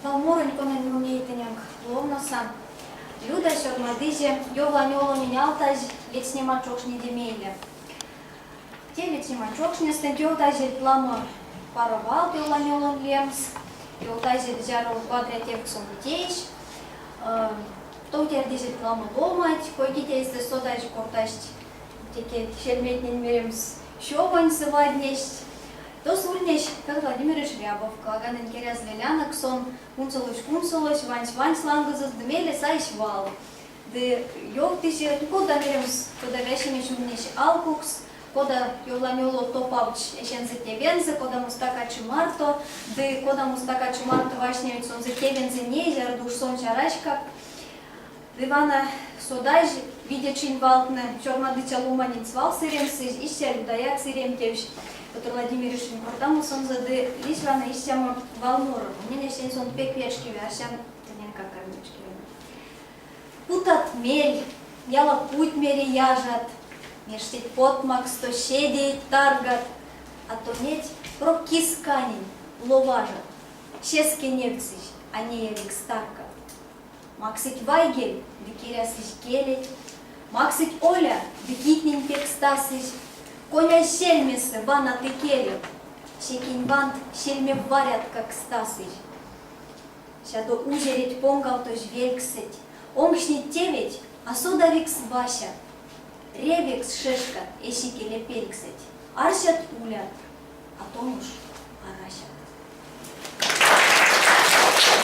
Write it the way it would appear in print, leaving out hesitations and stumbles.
Валморонть, конань мон ней тыненк ловноса, Люда сёрмадызе Йовлань Олонень алтазь ледстнема чокшнеде мейле. Те ледстнема чокшнестэнть ёвтазельть ламо паро валт Йовлань Олонь лемс, ёвтазельть зяро вадря тевть сон тейсь, тов тердезельть ламо ломанть, кой-кить эйстэст содазь кортасть теке сельметнень меремс сёвонь сываднесть. Тосо ульнесь Петр Владимирович Рябов, Калаганонь Керяз лелянок, сон кунсолось-кунсолось, вансь-вансь лангозост ды мейле сайсь вал. Ды ёвтызе, кода меремс, кода весемесь ульнесь алкукс, кода Йовлань Оло топавтсь эсензэ тевензэ, кодамо стакачи марто, ды кодамо стакачи марто вастневить сонзэ тевензэ ней, зярдо уш сонсь араськак. Ды вана содазь видечинь валтнэ, сёрмадыця ломаненть свал сыремсызь, истя Людаяк сыремтевсь Петр Владимировичень кортамосонзо ды лиссь вана истямо валморо. Монень эсень сон пек вечкеви, арсян, тыненкак карми вечкевеме. Путат мель, яла кутьмере яжат, мештеть потмаксто седееть таргат, а тонеть прок кисканень ловажат, сеске невтьсызь а неявикс таркат. Максыть вайгель ды керясызь келеть, Максыть оля ды китнень пекстасызь, Конязь сельмесэ ванат икелев, Секень вант сельмевваряткак стасызь. Сядо узереть понгавтозь велькссэть, Онкстнить теветь а содавикс Вася. Ревекс шешкат эсь икеле пельксэть, Арсят улят, а тон уш арасят.